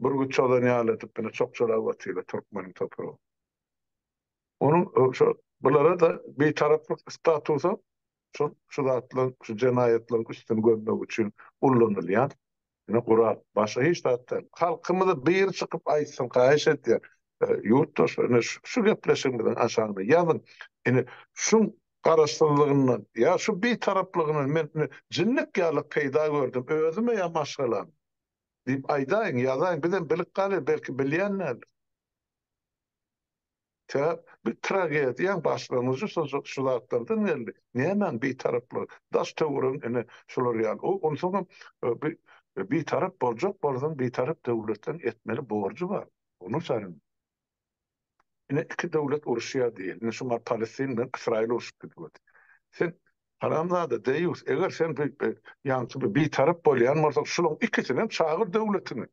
bürgüt çozan ýaly edip ine çokjalap otyrlar türkmeniň topragyny. Onuň şo bulara-da bitaraplyk statusy şol şu zatlaryň, şu jenaýatlaryň üstüni gömmek üçin ullanylýan ine gural. Başga hiç zat däl. Halkymyza biri çykyp aýtsyn, haýyş edýän. Ýurtdaşlar, ine şu gepleşigimiziň aşagyna ýazyň. Ine şuň garaşsyzlygyndan ýa şu bitaraplygyndan men ine jinnik ýaly peýda gördüm özüme ýa maşgalama diýip aýdaýyň, ýazaýyň. Bizem bilip galyr, belki bilýän däldir. Sebäp bu tragediýaň başlangyjy şu zatlardan geldi. Nämäň bitaraplygy? Daş töweregiň ine şular ýaly. O onsoňam bu bitarap boljak bolsaň bitarap döwletleň etmeli borjy bar. Ony saýyn. Ine iki döwlet uruşýar diýeli. Ine şu Palestin bilen Ysraýyl urşup gidip otyr. Sen haramzada deýýus eger sen bu ýaňky bir bitarap bolýan bolsaň şulaň ikisinem çagyr döwletiňe.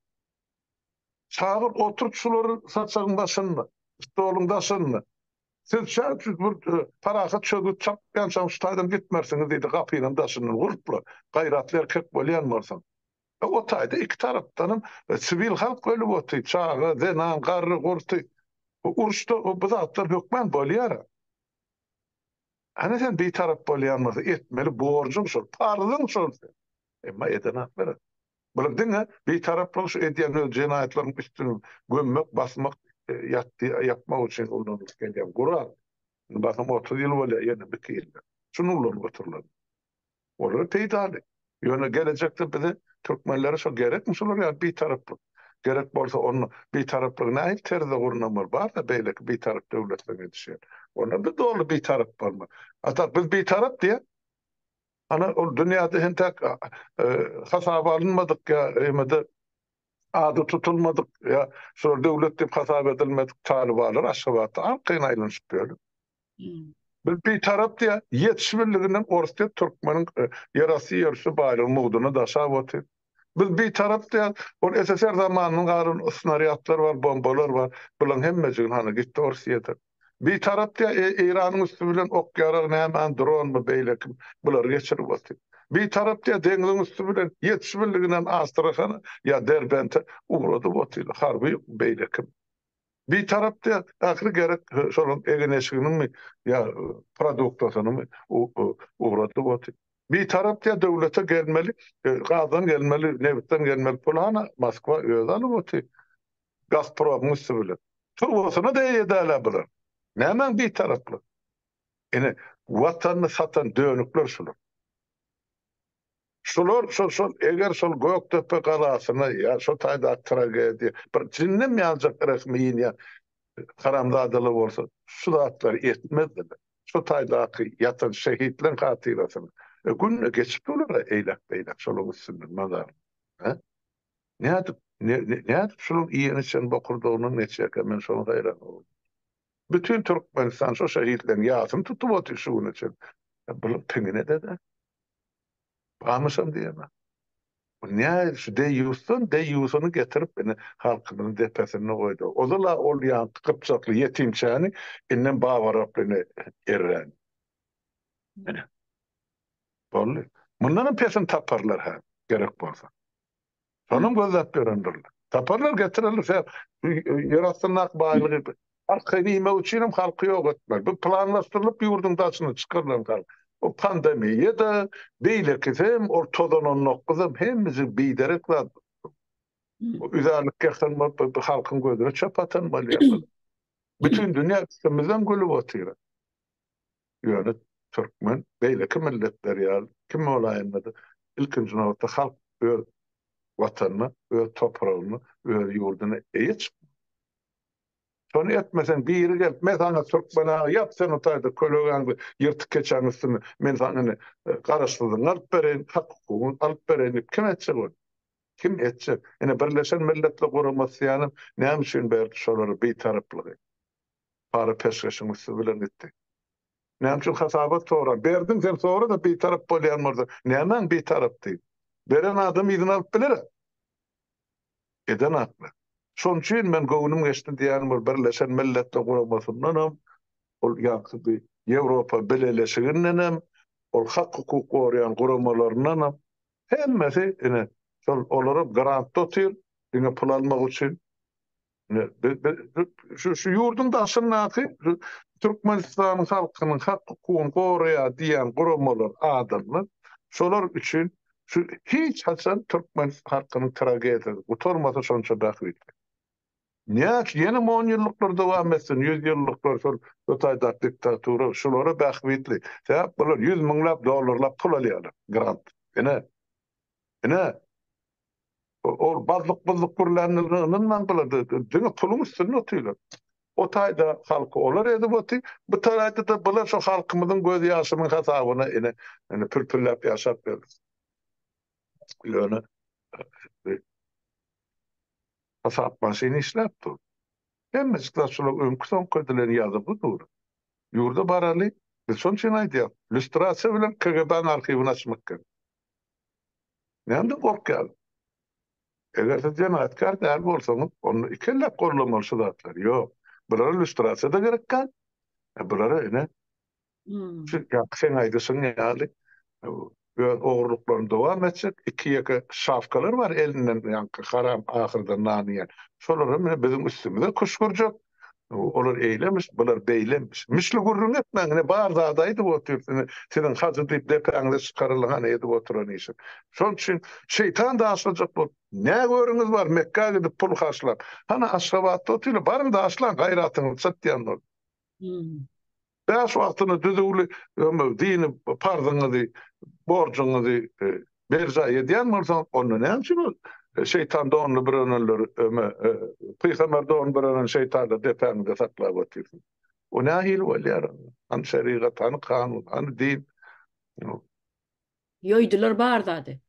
Çagyr oturt şulary saçagyň başynda, stoluň daşynda. Siz şä bir parahat çözgüt çapýançaň şu taýdan gitmersiňiz diýdi, gapynam daşyndan gulpla. Gaýratly erkek bolýan bolsaň. E, o taýda iki tarapdanam siwil halk ölüp otyr, çaga, zenan, garry, gurty. Uruşda bu zatlar hökman bolýar. Hany sen bitarap bolýan bolsa etmeli borjuň şol, parzyň şol sen. Emma edenaklar. Bular diňe bitaraplygy şu edýän öz jenaýatlarynyň üstüni gömmek, basmak, ýatdy, ýapmak üçin ulanylyp gelýän gural. Indi basam 30 ýyl bolýar, ýene bir ýylda. Şuny ulanyp otyrlar. Olara peýdaly. Ýöne gelejekde bize türkmenlere şo gerekmi şular ýaly bitaraplyk? Gerek bolsa onda bitaraplygy nähili terzde gurnamaly? Bar-da beýleki bitarap döwletleriň edişi ýaly. Onda biz doly bitarap bolmaly. A tak biz bitarap diýýän. Ana ol dünýäde entäk hasaba alynmadyk ýa emede ady tutulmadyk ýa şolar döwlet diýip hasap edilmedik talybalar Aşgabatda arkaýyn aýlanyşyp ýörler. Biz bitarap diýýär, ýetişibildiginden Orsýet türkmeniň ýerasty ýerüsti baýlygyny mugduna daşap otyr. Biz bitarap diýýär, ol SSR zamanynyň galan snarýadlar bar, bombalar bar, bularyň hemmejigini hany gitdi Orsýete. Bitarap diýýär, Eýranyň üsti bilen ok-ýarag nämäni, dronmy, beýlekimi, bulary geçirip otyr. Bitarap diýýär, deňziň üsti bilen ýetişibildiginden Astrahana ýa Derbente ugradyp otyr, harby beýlekimi. Bitarap diýýär, ähli gerek şolaryň egin-eşiginiňmi ýa produktasynymy ugradyp otyr. Bitarap diýýär, döwlete gelmeli, gazdan gelmeli, nebitden gelmeli puly hana Moskwa özi alyp otyr. Gazpromyň üsti bilen. Turbasyna-da eýe däl-ä bular. Nämäň bitaraplygy? Ine, Watanyny satan dönükler şular. Şular şol şol eger şol Gökdepe galasyna ýa şo taýdaky tragediýa bir jinnem ýaljak rehmi inýän haramzadalar bolsa şu zatlary etmezdiler. Şo taýdaky ýatan şehitleň hatyrasyna. E, günde geçip durlar-a eýläk-beýläk şolaryň üstünden mazarly. Hä? Nädip, nädip şunuň iýen-içen bokurdagyndan geçýärkä, men şoňa haýran boldum. Bütin Türkmenistan şo şehitleriň ýasyny tutup otyr şu güne çenli. Bular piňine-de däl. Barmyşam diýemä. Bu nähili şu deýýusdan deýýusyny getirip indi halkymyzyň depesinde goýdy. Ozal-a ol ýaňky gypjakly ýetimçäni indem babaraplyny erräni. Ine. Boldy. Mundanam pesini taparlar hä, gerek bolsa. Şonam gözläp ýörendirler. Taparlar, getirerler. Sebäp ýer astyndaky baýlygy arkaýyn iýmek üçinem halky ýok etmeli. Bu planlaşdyrylyp ýurduň daşyna çykarylan halk. O pandemiýa-da, beýlekisem, ol tozan on dokuzam hemmesi biderek zat. Üzärlik ýasan bolup halkyň gözüne çöp atan bolýar. Bütin dünýä üstümizden gülüp otyr. Ýöne türkmen beýleki milletler ýaly kim bolaýanda-da ilkinji nobatda halk öz Watanyna, öz topragyna, öz ýurduna eýe çykmaly. Şony etmeseň biri gelip men saňa türkmen aga ýat sen o taýda kölegäňde ýyrtyk keçäň üstünde men saňa ine garaşsyzlygyňy alyp bereýin, hak-hukugyňy alyp bereýin diýip kim etjek ony? Kim etjek? Ine Birleşen Milletler Guramasy ýalam näme üçin berdi şolara bitaraplygy? Para-peşgeşiň üsti bilen gitdi. Näme üçin hasabat soran? Berdiň sen sora-da bitarap bolýan bolsa, nämäň bitarap diýip. Beren adam yzyna alyp biler-ä. Eden akly. Şonuň üçin men göwnüm geçdi diýýänim ol Birleşen Milletler Guramasyndanam, ol ýaňky bir Ýewropa Bileleşigindenem, ol hak-hukuk goraýan guramalaryndanam. Hemmesi ine şol olaram grantda otyr, diňe pul almak üçin. Ine şu şu ýurduň daşyndaky Türkmenistanyň halkynyň hak-hukugyny goraýar diýýän guramalar, adamlar şolar üçin şu hiç haçan türkmen halkynyň tragediýasy gutarmasa şonça bähbitli. Näçe ýene onýyllyklar dowam etsin, ýüzýyllyklar şol şu taýdaky diktatura şulara bähbitli. Sebäp bular ýüz müňläp dollarlap pul alýarlar, grant. Ine. Ine. Ol bazlyk-buzluk gürlänlerine ynanmaň bular diňe puluň üstünde otyrlar. O taýda halky olar ezip otyr, bu taraýda-da bular şu halkymyzyň göz ýaşynyň hasabyna ine ine pül-pülläp ýaşap ýörler. Ýöne hasap maşyny işläp dur. Hemmejik zat şular öňki-soňky edilen ýazylgy dur. Ýurda baraly, biz şonuň üçin aýdýas, lýustrasiýa bilen KGB-niň arhiwini açmak gerek. Nämeden gorkýaň? Eger siz jenaýatkär däl bolsaňyz, onda ikelläp gollamaly şu zatlary. Ýok. Bulara lýustrasiýa-da gerek däl. Bulara ine, şu ýaňky seň aýdyşyň ýaly öz ogurlyklaryny dowam etjek iki-ýeke şawkalar bar elinden ýaňky haram ahyrdan nan iýen. Şolar hem ine biziň üstümize küşgürjek. Olar eýlemiş, bular beýlemiş. Mişli gürrüň etmäň, ine bar zady aýdyp otyrys, ine siziň hajy diýip depäňize çykarylan edip oturan işiň. Şonuň üçin şeýtan daşlajak bolup, nä görüňiz bar Mekgä gidip pul harçlap. Hany Aşgabatda otyrlar, baryň daşlaň, gaýratyňyzy çatýan bolup. Bäş wagtyny düzüwli dini parzyňyzy, borjuňyzy berjaý edýän bolsaňyz, onda näme üçin ol şeýtan donly bürenenleri, pygamber dony bürenen şeýtanlary depäňizde saklap otyrsyňyz? O nähili bolýar onda? Hany şerigat, hany kanun, hany din? Ýoýdular bar zady.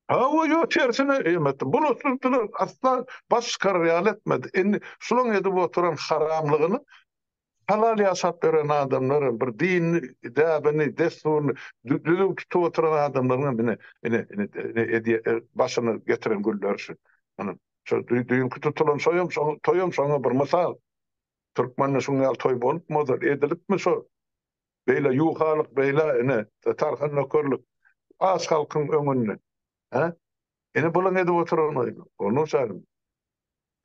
Hawa, ýok, tersine emetdi. Bulaşdyrdylar, asla baş çykarar ýaly etmedi. Indi şulaň edip oturan haramlygyny Halal ýaşap ýören adamlar hem bir dinini, däbini, dessuryny düzüw tutup oturan adamlaryň hem ine, ine, ine, ine edýä, başyna getiren günleri şu. Ine, şu düýnki tutulan şoýam, şoň, toýam şoňa bir mysal. Türkmende şuň ýaly toý bolupmy ozal, edilipmi şo? Beýle ýuwhalyk, beýle, ine, tarhan nökerlik aç halkyň öňünde. Hä? Ine bulaň edip oturan oýny. Onur şaýym.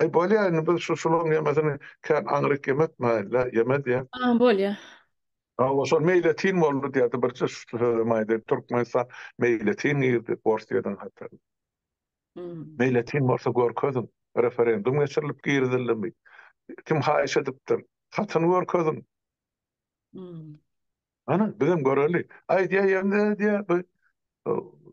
Aý bolýa indi biz şu şulaň ýemesini kän aňryk ýemetmäýinle, ýeme diýýä. Ha bolýa. Hawa şol meýletin boldy diýýärdi birje şu sözem aýdaýyn Türkmenistan meýletin girdi Orsýediň hataryna. Meýletin bolsa görkeziň referendum geçirilip girizildimi? Kim haýyş edipdir? Hatyny görkeziň. Ana, bizem göreli. Aýdýar, ýa-da diýýär, bu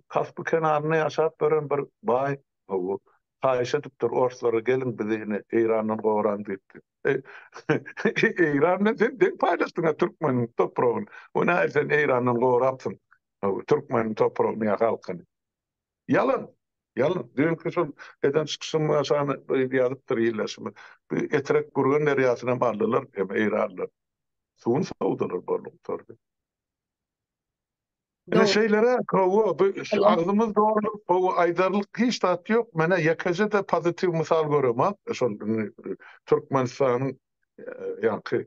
Kaspi kenarynda ýaşap ýören bir baý bu haýyş edipdir orslara, geliň bizi ine Eýrandan goraň diýipdir. Eýran bilen sen deň paýlaşdyň-a türkmeniň topragyny. O nähili sen Eýrandan gorapsyň türkmeniň topragyny ýa halkyny. Ýalan. Ýalan. Düýnki şol eden çykyşym şany ýazypdyr ildeşimiz. Bu Etrek Gürgen derýasyny hem aldylar hem eýranlylar. Suwuny sowdular boldy gutardy. Ine şeýleräk hawa bu agzymyz dolduryp hawa aýdarlyk hiç zat ýok. Menä ýekeje-de pozitiw mysal göremok şol Türkmenistanyň ýaňky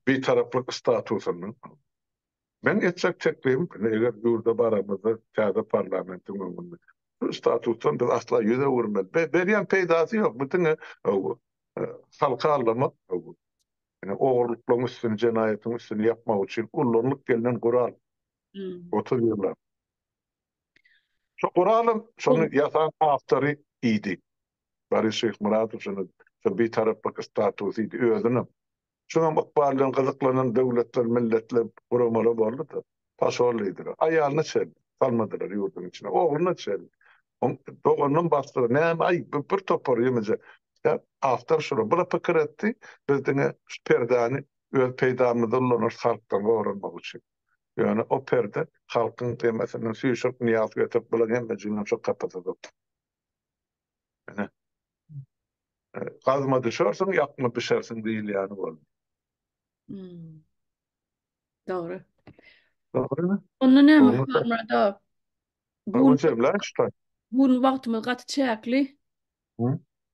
bitaraplyk statusyndan. Meň etjek teklibim, eger ýurda baramyzda täze parlamentiň öňünde şu statusdan biz asla ýüz öwürmeli. Berýän peýdasy ýok. Bu diňe halky aldamak, ýöne ogurlyklaryň üstüni, jenaýatyň üstüni ýapmak üçin ullanylyp gelnen gural. 30 ýyllap. Şu guralam şony ýasan awtory iýdi. Boris Şyhmyradow şony şu bitaraplyk statusy iýdi özünem. Şuňam ykbal bilen gyzyklanan döwletler, milletler, guramalar boldy-da, paşol diýdiler. Aýalyna çenli salmadylar ýurduň içine, ogluna çenli. Oň doganynam basdylar. Näme, aý, bir topar ýemeje. Ýa, awtor şular. Bular pikir etdi, biz diňe şu perdäni öz peýdamyza ulanarys halkdan goranmak üçin. Ýöne o perde halkyň demesinden süýşürip, Nyýazow getirip, bularyň hemmejiginem şo kapasa sokdy. Ine. Gazma düşersiň, ýakma bişersiň diýilýäni boldy. Hmm. Dogry. Dogrymy? Onda näme Halmyrat aga? Bu jemläý şu Bu gün wagtymyz gaty çäkli.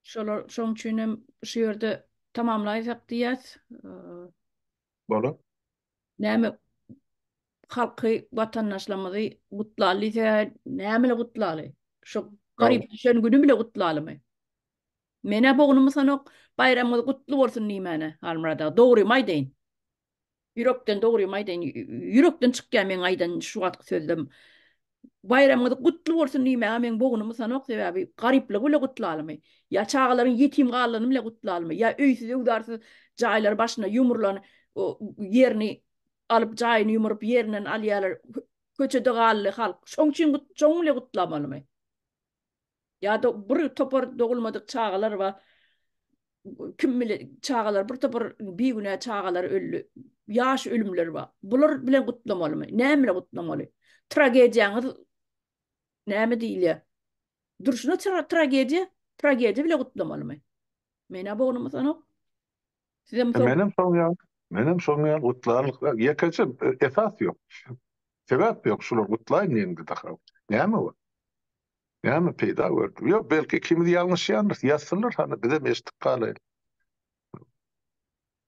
Şolar şoň üçin hem şu ýerde tamamlaýsak diýýäs. Bolar. Şu garyp düşen günü bile gutlalymy? Menä bognumy sanok, baýramyňyz gutly bolsun diýmäne, Halmyrat aga. Dogrymy aýdaýyn. Ýürekden dogrymy aýdaýyn. Ýürekden çykýar meň aýdan şu wagtky sözlem. Baýramyňyz gutly bolsun diýmäge meň bognumy sanok, sebäbi garyplygy bile gutlalymy? Ýa çagalaryň ýetim galanyny bile gutlalymy? Ýa öýsüz-öwzarsyz jaýlary başyna ýumrulan ýerini alyp jaýyny ýumuryp ýerinden alýarlar. Köçede galdy halk. Şoň üçin şoň bile gutlamalymy? Ýa-da bir topar dogulmadyk çagalar bar. Kim bile çagalar bir topar bigünä çagalar öldi. Ýaş ölümler bar. Bular bilen gutlamalymy? Näme bilen gutlamaly? Tragediýaňyz näme diýilýär? Durşuna tragediýa, tragediýa bile gutlamalymy? Men-ä bognumy sanok. Sizem e, Menem şoň ýaly, menem şoň ýaly gutlarlyk ýekeje esas ýok. Sebäp ýok, şular gutlaýyn diýende daha. Näme bar? Näme peýda gördi? Ýok, belki ikimiz ýalňyşýandyrys, ýazsynlar hany, bizem eşidip galaýyl.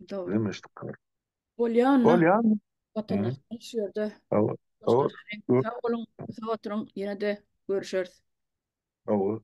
Dogry. Bizem eşidip galaýyl. Bolýa onda. Bolýa. Watandaşlar şu ýerde. Hawa. Sag boluň, sag oturyň, ýene-de görüşeris. Hawa.